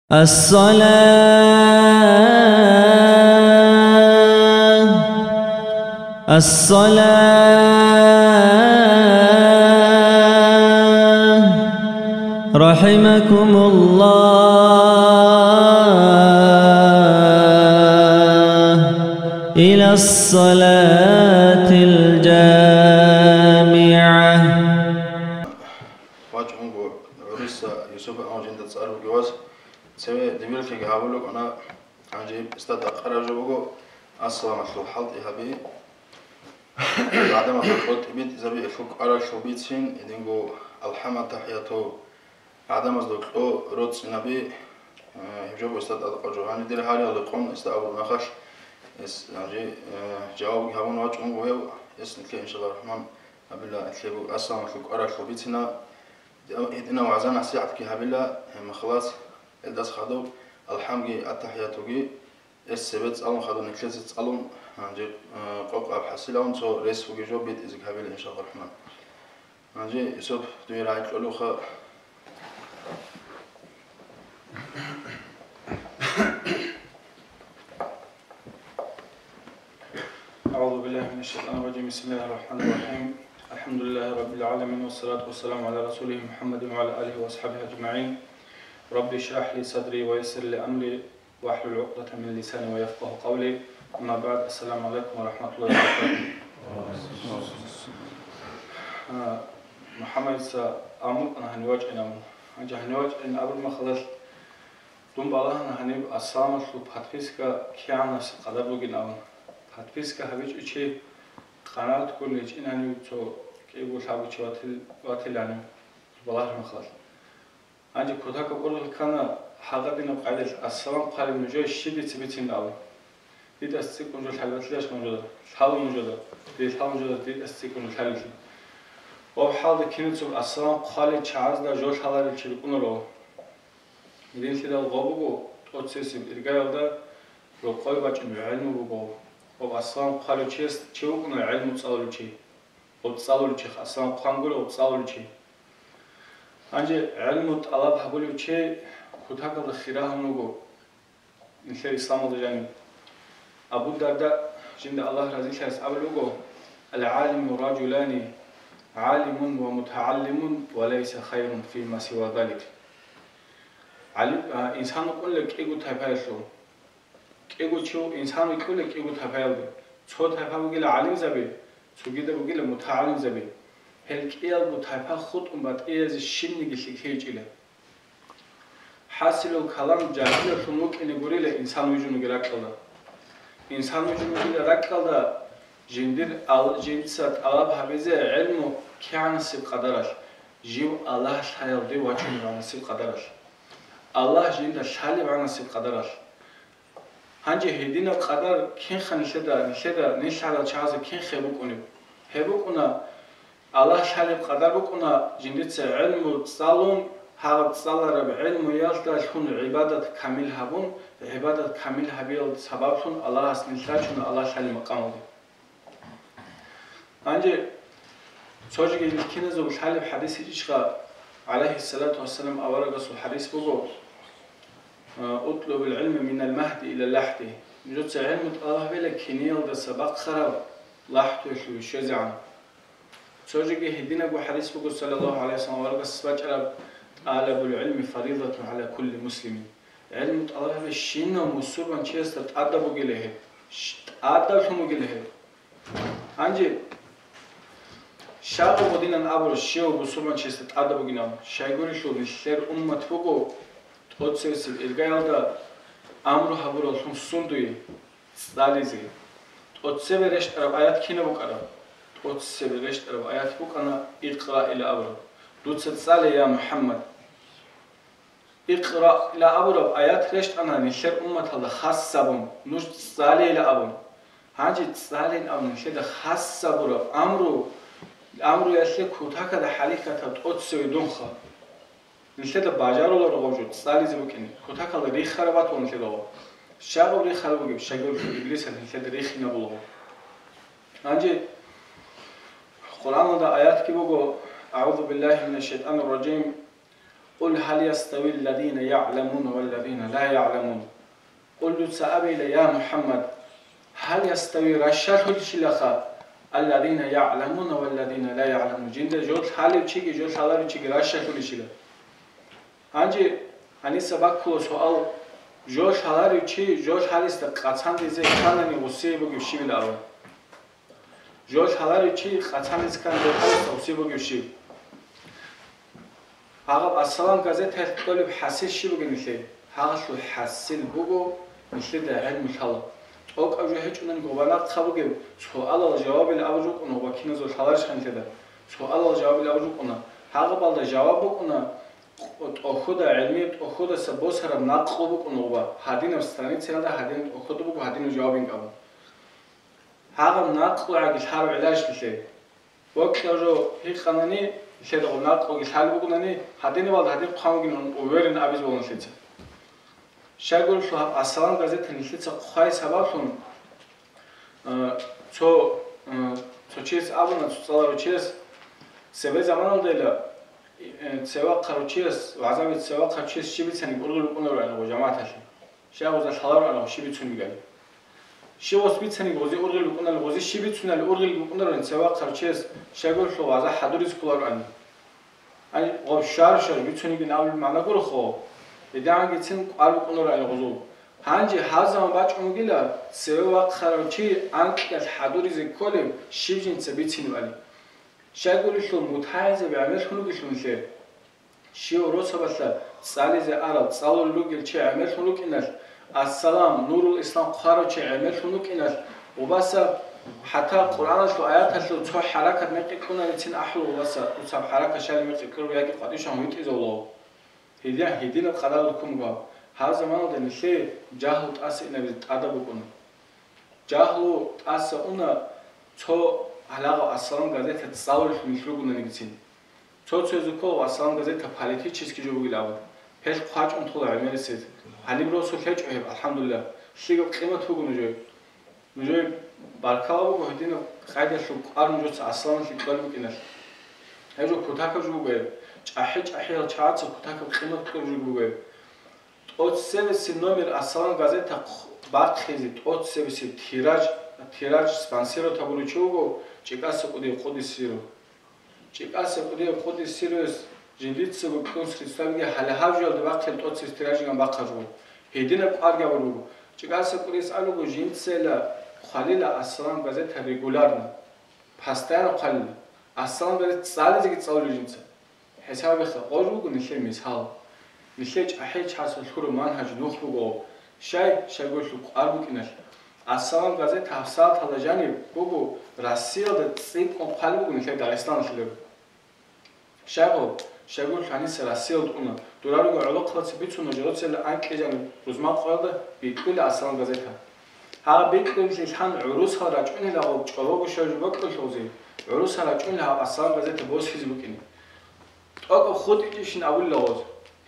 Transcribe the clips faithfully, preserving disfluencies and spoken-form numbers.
الصلاة، الصلاة، رحمكم الله، إلى الصلاة الجامعة. ВачӀунго гӀуриса Юсуп абун жинда цӀар вугев вас, цеве дибирлъиги гьабулеб кӀана, гьанже гьесда дакъараб жо буго, ассаламалъул хӀалтӀи гьаби. ГӀадамалъул къотӀи битӀизаби, гьелъул кӀваралъул бицин, гьединго алхӀам, аттахӀияту, гӀадамазда кьо роцӀцӀинаби, э, гьеб жо буго гьесда тӀадкъал жо. Гьанже дир гьариялде къон гьесда абураб мехалъ, гьес гьанже, э, жавабги гьабун вачӀунго гьев, гьес нилъее, иншаллагь рахман, гьабила, нилъее буго ассаламалъул кӀваралъул бицина. Гьединав вагӀза-насихӀатги гьабила, гьеб мехалъ гьелдаса хадуб алхӀамги аттахӀиятуги гьес цебе цӀалун хадуб нилъеца цӀалун, гьанже, э, къокъаб хӀасилавун цо рес бугеб жо битӀизеги гьабила, иншаллагь рахман. Гьанже, Юсуп, дуе рагӀи кьолевха. أعوذ بالله من الشيطان الرجيم. بسم الله الرحمن الرحيم. الحمد لله رب العالمين، والصلاة والسلام على رسوله محمد وعلى آله وأصحابه أجمعين. رب اشرح لي صدري ويسر لي أمري واحلل عقدة من لساني ويفقه قولي. أما بعد، السلام عليكم ورحمة الله وبركاته. А, МухӀаммадица амрукъана гьанив вачӀинав. Гьанже гьанив вачӀин абураб мехалъ, дун балагьана гьаниб ассаламалъул подписка кигӀанасеб къадар бугин абун. Подписка гьабичӀев чи къанагӀат гурин гьечӀин гьанив цо кӀиго лъабго чи ватил-, ватилани балагьараб мехалъ. Гьанже кутакаб ургъел ккана гьагъадинаб къайдалъ, ассалам хъвалеб нужее щиб дица бицин абун. Дидаса цӀикӀкӀун жо лъалеб батилищ нужеда? Лъала нужеда. Дие лъала нужеда дидаса цӀикӀкӀун жо лъалеблъи. Гьеб хӀалда киназго ассалам хъвалел чагӀазда жо лъаларел чи рукӀунаро. Гьединлъидал гьеб буго тӀоцебесеб иргаялда рокъове бачӀунеб гӀелму буго. Гьеб ассалам хъвалев чияс чи вукӀуна гӀелму цӀалулев чи. Гьеб цӀалулев чи, ассалам хъван гуро, гьеб цӀалулев чи. Гьанже гӀелму тӀалаб гьабулев чи кутакалда хира гьавун вуго. Нилъер исламалда жаниб Абу Дарда, жинда Аллагь разилъаяс, абулеб буго: «العالم رجلان، عالم ومتعلم، وليس خير فيما سوى ذلك». ГӀалим, а, инсан вукӀуна кӀиго тайпаялъул. КӀиго чи ву-, инсан вукӀуна кӀиго тайпаялде. Цо тайпа бугила гӀалимзаби, цогидаб бугила мутагӀалимзаби. Гьел кӀиялго тайпа хутӀун батӀиязе щибниги лъикӀлъи гьечӀила. ХӀасилул калам, жагьиллъун вукӀине гурила инсан вижун вугеб ракьалда. Инсан вижун вугеб ракьалда жиндир ал-, жинца тӀалаб гьабизе гӀелму кигӀанасеб къадаралъ, жив Аллагь лъаялде вачунеб гӀанасеб къадаралъ, Аллагь жинда лъалеб гӀанасеб къадаралъ. Гьанже гьединаб къадар кинха нилъеда, нилъеда, нилъ гьарал чагӀазе кинха гьеб букӀунеб? Гьеб букӀуна, Аллагь лъалеб къадар букӀуна, жиндица гӀелму цӀалун, гьаб цӀалараб гӀелмуялдалъун гӀибадат камил гьабун, гӀибадат камил гьабиялда сабаблъун Аллагьас нилъ рачуна Аллагь лъалеб макъамалде. Гьанже цо жоги киназего лъалеб хӀадис гьечӀищха, гӀалайгьиссалату вассалам аварагасул хӀадис буго: «Утлубул гӀилма минал магьди илал лахӀди». Нужеца гӀелму тӀалаб гьабила киниялдаса бахъараб лахӀдуялъуве щвезегӀан. Цо жоги гьединабго хӀадис буго, саллаллагьу гӀалайгьи вассалам аварагас бачӀараб: «ТӀалабул гӀилми фаридатун гӀала кулли муслимин». ГӀелму тӀалаб гьабизе щинав мусульманчиясда тӀадаб бугила гьеб. Щ-, тӀадаблъун бугила гьеб. Гьанже щай гьединан абура, щивав мусульманчиясда тӀадаб бугин абун? Щайгурелъул нилъер уммат буго тӀоцебесеб иргаялда амру гьабураллъун сундуе, цӀализе. ТӀоцебе рещтӀараб аят кинаб букӀараб? ТӀоцебе рещтӀараб аят букӀана «Икъра» ила абураб. Дуца цӀале, я МухӀаммад. «Икъра» ила абураб аят рещтӀана нилъер умматалда хас гьабун, нуж цӀалейила абун. Гьанже цӀалейин абун нилъеда хас гьабураб амру, амруялъе кутакалда хӀалихьатаб тӀоцеве дунха. Нилъеда бажаруларо гъов жо цӀализе букӀине, кутакалда рихараб батула нилъеда гъов. Щай гъов рихараб бугеб? Щайгурелъул иблисас нилъеда рихинабула гъов. Гьанже Къуръаналда аятги буго: «АгӀузу биллагьи минаш шайтӀанир ражим». Къул гьал ястави алладина яъламуна валладина ла яъламун. Къул, дуца абейила, я МухӀаммад, гьал ястави, ращалъулищилаха, алладина яъламуна валладина ла яъламун, жинда жо лъалев чиги жо лъаларев чиги ращалъулищила? Гьанже гьаниса баккула суал: жо лъаларев чи жо лъалесда къацандизе кканани гъусие бугев щибила абун. Жо лъаларев чи къацандизе ккан жо лъалесда гъусие бугев щиб? Гьагъаб «Ассалам» газеталъ кколеб хӀасил щиб бугеб нилъее? Гьагъалъул хӀасил буго нилъеда гӀелму лъала. ТӀокӀаб жо гьечӀунани гъоба нахъа бугеб суалал жавабил абур рукӀуна гъоба киназул лъаларищха нилъеда? Суалал жавабил абур рукӀуна. Гьагъабалда жаваб букӀуна тӀохьуда, гӀелмияб тӀохьудаса босараб накълу букӀуна гъоба, гьадинаб страницаялда гьадинаб тӀохьуда буго гьадинаб жаваб инкъабун. Гьагъаб накълугӀаги лъарав гӀиларищ нилъее? Вокьа жо гьикъанани, нилъеда гъоб накълуги лъалеб бугунани, гьадинабалда гьадин хъван вугин уверен абизе бала нилъеца. Щайгурелъул гьаб «Ассалам» газета нилъеца хъвай сабаблъун, э, цо, э, цо чияс абуна, цо цӀаларав чияс, цебе заманалдайила, э, цеве вахъарав чияс, вагӀзаби цеве вахъарав чияс щиб бицаниги ургъел букӀунаро гӀелгъу жамагӀаталъе. Щай гъоза лъалароан гъов щиб бицунигали? Щив гъос бицаниги гъозе ургъел букӀунали, гъозе щиб бицунали ургъел букӀунароан цеве вахъарав чияс, щайгурелъул гъоза хӀадуризе кколароани? Ай, гъов щвар-щвар бицунигин абулеб магӀна гурохъо, гьедигӀангицин кӀвар букӀунароан гъозул. Гьанже гьаб заман бачӀун бугила, цеве вахъарав чи анкьиялъ хӀадуризе кколеб щиб жинца бицинебали. Щайгурелъул мутагӀилзаби гӀемерлъун ругелъул нилъер. Щив росабалъа цӀализе арал, цӀалулел ругел чи гӀемерлъун рукӀиналъ, «Ассалам», «Нурул Ислам» хъварав чи гӀемерлъун рукӀиналъ, гъубаса хӀатта Къуръаналъул аяталъул цо хӀаракат мекъи кьунарецин ахӀул гъубаса, дуцаб хӀаракат щали мекъи кьураб яги къватӀищун витӀизавулаго. Гьедин, гьединаб къаралда ккун буго гьаб. Гьаб заманалда нилъее жагьлу тӀаса инабизе тӀадаб букӀуна. Жагьлу тӀаса уна, цо гьалагъав «Ассалам» газета цӀалулелъул нилъ ругонаниги цин. Цо-цоязе ккола «Ассалам» газета политический жо бугилан абун. Гьелъ хъвачӀун тола гӀемерисез. Гьаниб росулъ гьечӀо гьеб, алхӀамдулиллагь. ЛъикӀаб къимат буго нужее. Нужее баркала буго гьединаб къайдалъул кӀвар нужеца «Ассаламалъе» кьолеб букӀиналъ. Гьеб жо кутакаб жо буго гьеб. ЧӀахӀи-чӀахӀиял чагӀаца кутакаб къимат кьураб жо буго гьеб. ТӀоцебесеб номер «Ассалам» газета хъ-, бахъизе, тӀоцебесеб тираж, тираж спонсировать гьабулев чи вуго ЧӀикӀаса кӀудияв Къуддис сирругьу. ЧӀикӀаса кӀудияв Къуддис сирругьуяс жиндицаго кьун средствабиги гьале гьаб жоялда бахъел тӀоцебесеб тиражиган бахъаржуго. Гьединаб кӀварги гьабулеб буго. ЧӀикӀаса кӀудияс абулеб буго, жинцайила хъвалила «Ассалам» газета регулярно. Постоянно хъвалила. «Ассалам» газета цӀализеги цӀалулел жинца. ХӀисаб гьабеха, гъож буго нилъер мисал. Нилъер чӀахӀиял чагӀаца лъураб манхӀаж нух буго. Щай, щайгурелъул кӀвар букӀиналъ. «Ассалам» газета гьабсагӀаталда жаниб буго Россиялда цӀикӀкӀун хъвалеб буго нилъер Дагъистаналъулеб. Щайгу, щайгурелъул гьаниса Россиялда уна, дураруго гӀолохъабаца бицуна жидецайила анкьи жаниб рузман къоялда бикьула «Ассалам» газета. Гьаб бикьулелъилан гӀурусал рачӀунила гъоб чӀобого щвей жо бокьулъузе, гӀурусал рачӀунила гьаб «Ассалам» газета босизе букӀине. ТӀокӀаб хутӀичӀищин абулила гъоз.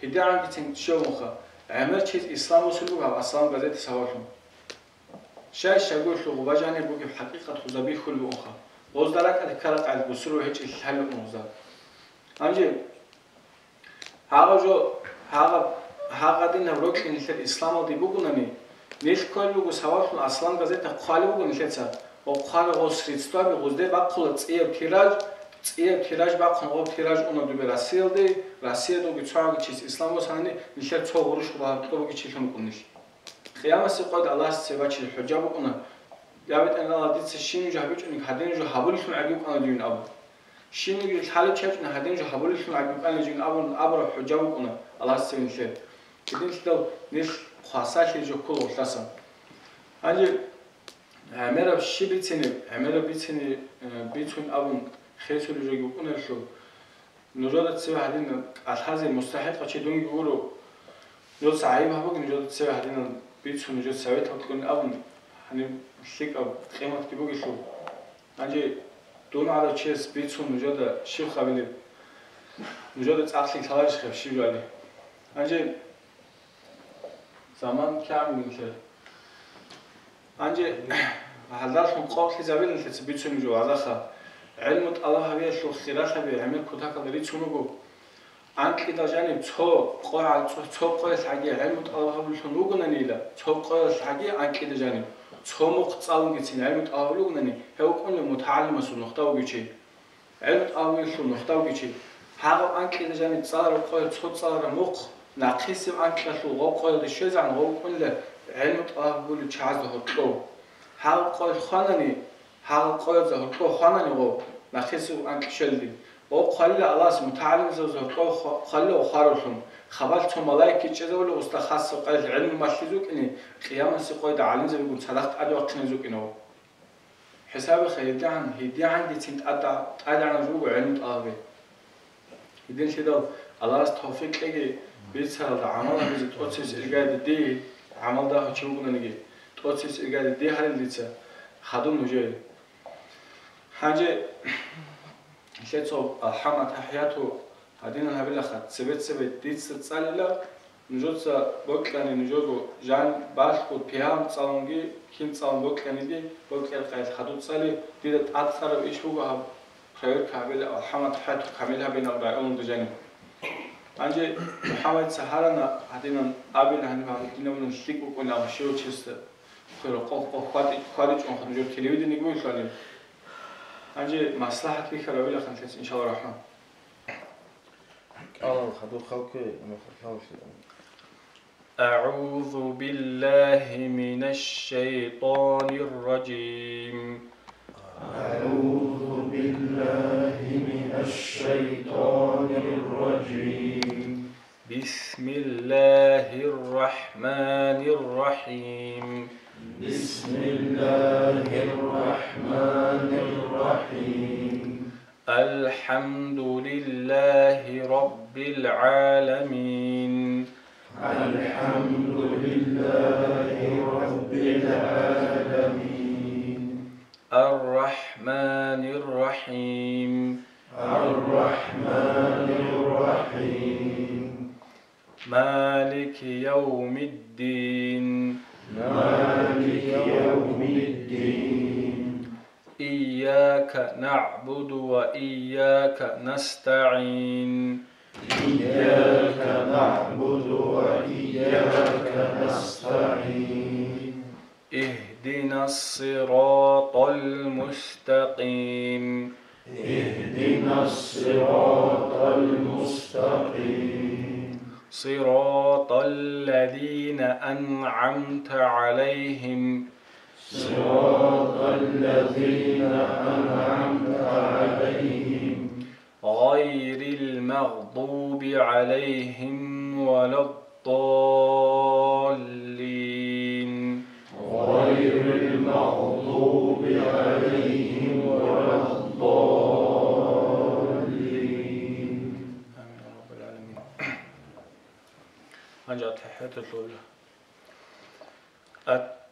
ГьедигӀангицин щивгӀунха, гӀемер чияс ислам босулеб буго гьаб «Ассалам» газета сабаблъун. Щай, щайгурелъул гъоб жаниб бугеб хӀакъикъат гъозда бихьулеб бугоха. Гъозда ракӀалде ккараб къайда бусурбаб гьечӀелъи лъалеб буго гъозда. Гьанже гьагъаб жо, гьагъаб, гьагъадинаб рокьи нилъер исламалде бугунани, нилъ кколеб буго сабаблъун «Ассалам» газета хъвалеб буго нилъеца, ва хъвараб гъол средстваби гъозде бахъула цӀияб тираж, цӀияб тираж бахъун гъоб тираж уна дубе Россиялде, Россиядалги цогӀаги чияс ислам босанани, нилъер цо гъурущ гъоб гьаб тӀобаги чилъун букӀун нилъ. Къиямасеб къоялда Аллагьас цебе бачизе хӀужа букӀуна, я БетӀергьан Аллагь, дица щиб жо гьабичӀониги гьадин жо гьабулелъун гӀаги букӀана дугин абун. Щибниги жо лъалев чи гьечӀони гьадин жо гьабулелъун гӀаги букӀана дугин абун абураб хӀужа букӀуна Аллагьас цебе нилъер. Гьединлъидал нилъ хвасарлъи жо ккола гъолъасан. Гьанже гӀемераб щиб бицине, гӀемераб бицине, э, бицун абун хесулеб жоги букӀунелъул, нужеда цеве гьадин кӀалъазе мустахӀикъав чи дунги гуро. Нужеца гӀайиб гьабуге, нужеда цеве гьадинал бицун, нужер советал кьун абун, гьаниб лъикӀаб къиматги бугелъул. Гьанже дун гӀадав чияс бицун нужеда щиб хабилеб? Нужеда цӀакълъи лъаларищ гьеб щиб жоали? Гьанже заман кигӀан бугин нилъер. Гьанже гьалдалъун къокълъизабила нилъеца бицунеб жо вагӀзаха. ГӀилму тӀалаб гьабиялъул хиралъаби гӀемер кутакалда рицун руго. анкьида жаниб цо къо-, цо, цо къоялъ гӀаги гӀилму тӀалаб гьабуллъун вугонанила, цо къоялъ гӀаги анкьида жаниб цо мухъ цӀалунгицин гӀилму тӀалаб гьабулугонани, гьев вукӀунила мутагӀалимасул нухда вугев чи. ГӀилму тӀалаб гьабуллъун нухда вугев чи. Гьагъаб анкьида жаниб цӀалараб къоялъ цо цӀалараб мухъ, нахъисеб анкьалъул гъо-, къоялде щвезегӀан гъов вукӀунила гӀилму тӀалаб гьабулев чагӀазда гьоркьов. Гьагъаб къоялъ хванани, гьагъаб къоязда гьоркьов хванани гъов, нахъисеб анкь щвелде, гъов хъвалила Аллагьас мутагӀалимзабазда гьоркьов хва-, хъвалила ва хваравлъун, хабалъ цо малаикги чӀезавулев гъосда хасаб къоялъ гӀилму малъизе вукӀине, къиямасеб къоялда гӀалимзабигун цадахъ тӀаде вахъине вукӀине гъов. ХӀисабихъе гьедигӀан, гьедигӀангицин тӀад-, тӀадегӀанаб жо буго гӀилму тӀалаби. Гьединлъидал Аллагьас тавфикъ кьеги бицаралда гӀамал гьабизе тӀоцебесеб иргаялде дие, гӀамал дагьав чи вугонаниги, тӀоцебесеб иргаялде дие гьарил дица хадуб нужее. Гьанже лъецо алхӀам, атахӀияту гьадинал гьабилаха, цебе-цебе дица цӀалила, нужеца бокьани, нужего жан балъго пиям цӀалунги, кин цӀалун бокьаниги, бокьарахъе хадуб цӀали, дида тӀад цӀараб иш буго гьаб, проверка гьабила, алхӀам, атахӀияту камил гьабинаб районалда жаниб. Гьанже МухӀаммадица гьарана гьадинан абила, гьаниб гьаб динаб лъикӀ букӀунеб щив чисда. Хвера къо-, къо-, хвари-, хваричӀунха нужер телевидениеги бугелъулани. Гьанже маслахӀат бихьаравилаха лъец, иншалла рахман. КӀалал хадуб халкуе, амма халкуе. أعوذ بالله من الشيطان الرجيم. أعوذ بالله من الشيطان الرجيم. بسم الله الرحمن الرحيم. بسم الله الرحمن الرحيم. الحمد لله رب العالمين. الحمد لله رب العالمين. الرحمن الرحيم. الرحمن الرحيم. مالك يوم الدين. مالك يوم الدين. إياك نعبد وإياك نستعين. إياك نعبد وإياك نستعين. اهدنا الصراط المستقيم. اهدنا الصراط المستقيم. صراط الذين أنعمت عليهم. صراط الذين أنعمت عليهم. غير المغضوب عليهم ولا الضالين. غير المغضوب عليهم ولا الضالين. آمين يا رب العالمين. Гьанже АтахӀияталъул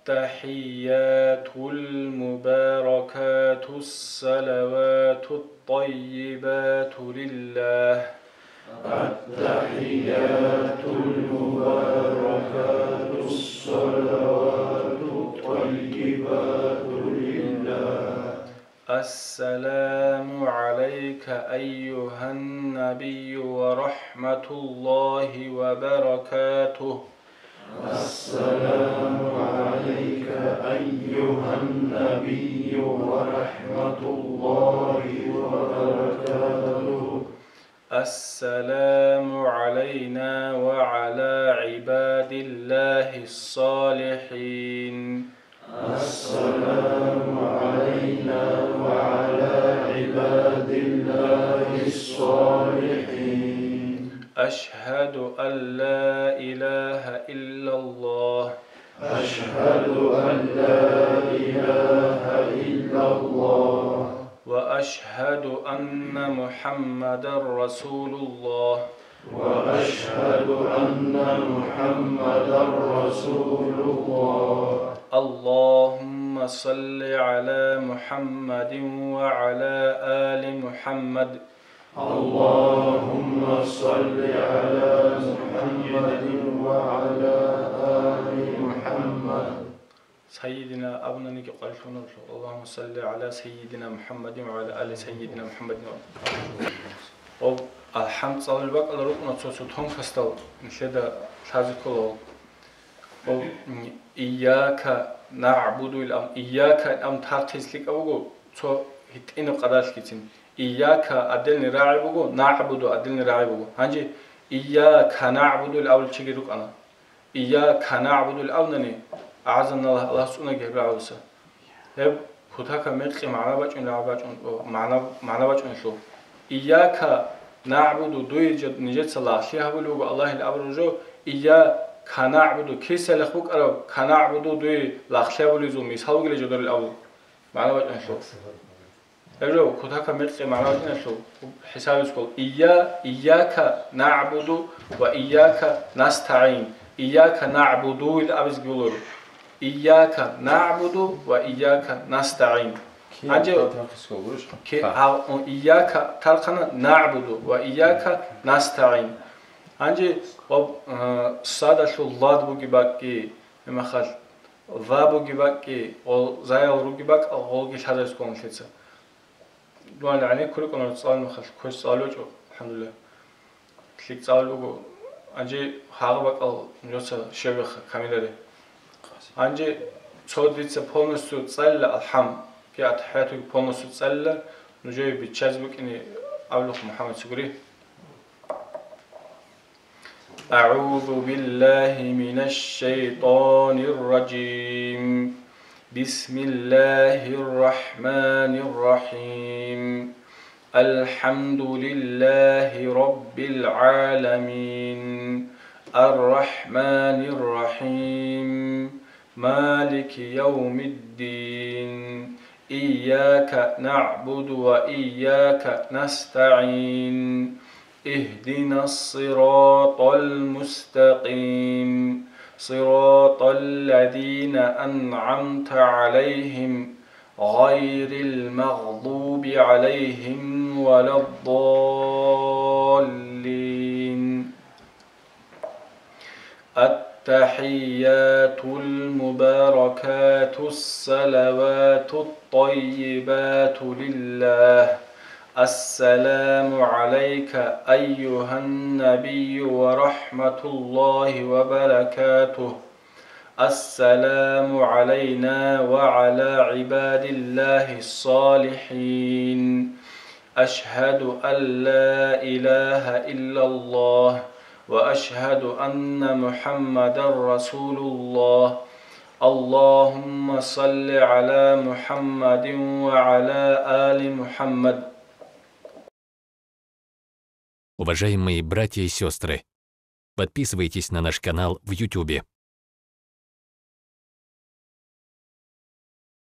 التحيات المباركات الصلوات الطيبات لله. التحيات المباركات الصلوات الطيبات لله. السلام عليك أيها النبي ورحمة الله وبركاته. السلام عليك أيها النبي ورحمة الله وبركاته. السلام علينا وعلى عباد الله الصالحين. السلام علينا وعلى عباد الله الصالحين. أشهد أن لا إله إلا الله. أشهد أن لا إله إلا الله. وأشهد أن محمدا رسول الله. وأشهد أن محمدا رسول الله. اللهم صل على محمد وعلى آل محمد. اللهم صل على محمد وعلى آل محمد. Сайидина абунаниги къварилъуна, اللهم صل على سيدنا محمد وعلى آل سيدنا محمد. Ва АлхӀамд цӀалулеб бакӀалда рукӀуна цо-цо тонкостал нилъеда лъазе ккола. Ва, м, «Ийяка нагӀбуду» ил ам, «Ийяка» ил ам тартиз лъикӀаб буго цо гьитӀинаб къадалъгицин. «Ийяка» отдельный рагӀи буго, «нагӀбуду» отдельный рагӀи буго. Гьанже «Ийяка нагӀбуду» ил абулев чиги рукӀана. «Ийяка нагӀбуду» ил абунани, агӀазаналлагь, Аллагьас цӀунаги гьеб рагӀуласа. Гьеб кутака мекъи магӀна бачӀун, рагӀи бачӀун, о, магӀна, магӀна бачӀунелъул. «Ийяка нагӀбуду», дуе жо-, нижеца лагълъи гьабулеб буго Аллагьил абураб жо, «Ийяка нагӀбуду», кисалихъ букӀараб «ка нагӀбуду» дуе лагълъи гьабулезул мисал бугила жодорил абу. МагӀна бачӀунелъул. Гьеб жо кутака мекъи магӀна бачӀунелъул хӀисабискал: «Ийя-, ийяка нагӀбуду ва ийяка настагӀин». «Ийяка нагӀбуду» ил абизги гьуларо. «Ийяка нагӀбуду ва ийяка настагӀин». Гьанже тархъискал гурищ? Ки-, гьав-, «Ийяка» тархъана, «нагӀбуду ва ийяка настагӀин». Гьанже ва, э, садалъул лад буги бакӀги, гьеб мехалъ ва буги бакӀги, гъол заял руги бакӀ, гъолги лъазарискал нилъеца. Дугьал гӀенеккурекӀуна цӀалулеб мехалъ, квеш цӀалулеб гьечӀо, алхӀамдулиллагь. ЛъикӀ цӀалулеб буго, гьанже гьагъа бакӀал нужеца щибеха, камиларе. Гьанже цо дица полностью цӀалила, алхӀам, ки аттахӀиятуги полностью цӀалила, нужее биччазе букӀине абулухъ, МухӀаммад, цогури. أعوذ بالله من الشيطان الرجيم. بسم الله الرحمن الرحيم. الحمد لله رب العالمين. الرحمن الرحيم. مالك يوم الدين. إياك نعبد وإياك نستعين. اهدنا الصراط المستقيم. صراط الذين أنعمت عليهم غير المغضوب عليهم ولا الضالين. التحيات المباركات الصلوات الطيبات لله. السلام عليك أيها النبي ورحمة الله وبركاته. السلام علينا وعلى عباد الله الصالحين. أشهد أن لا إله إلا الله وأشهد أن محمدا رسول الله. اللهم صل على محمد وعلى آل محمد. Уважаемые братья и сестры, подписывайтесь на наш канал в Ютубе.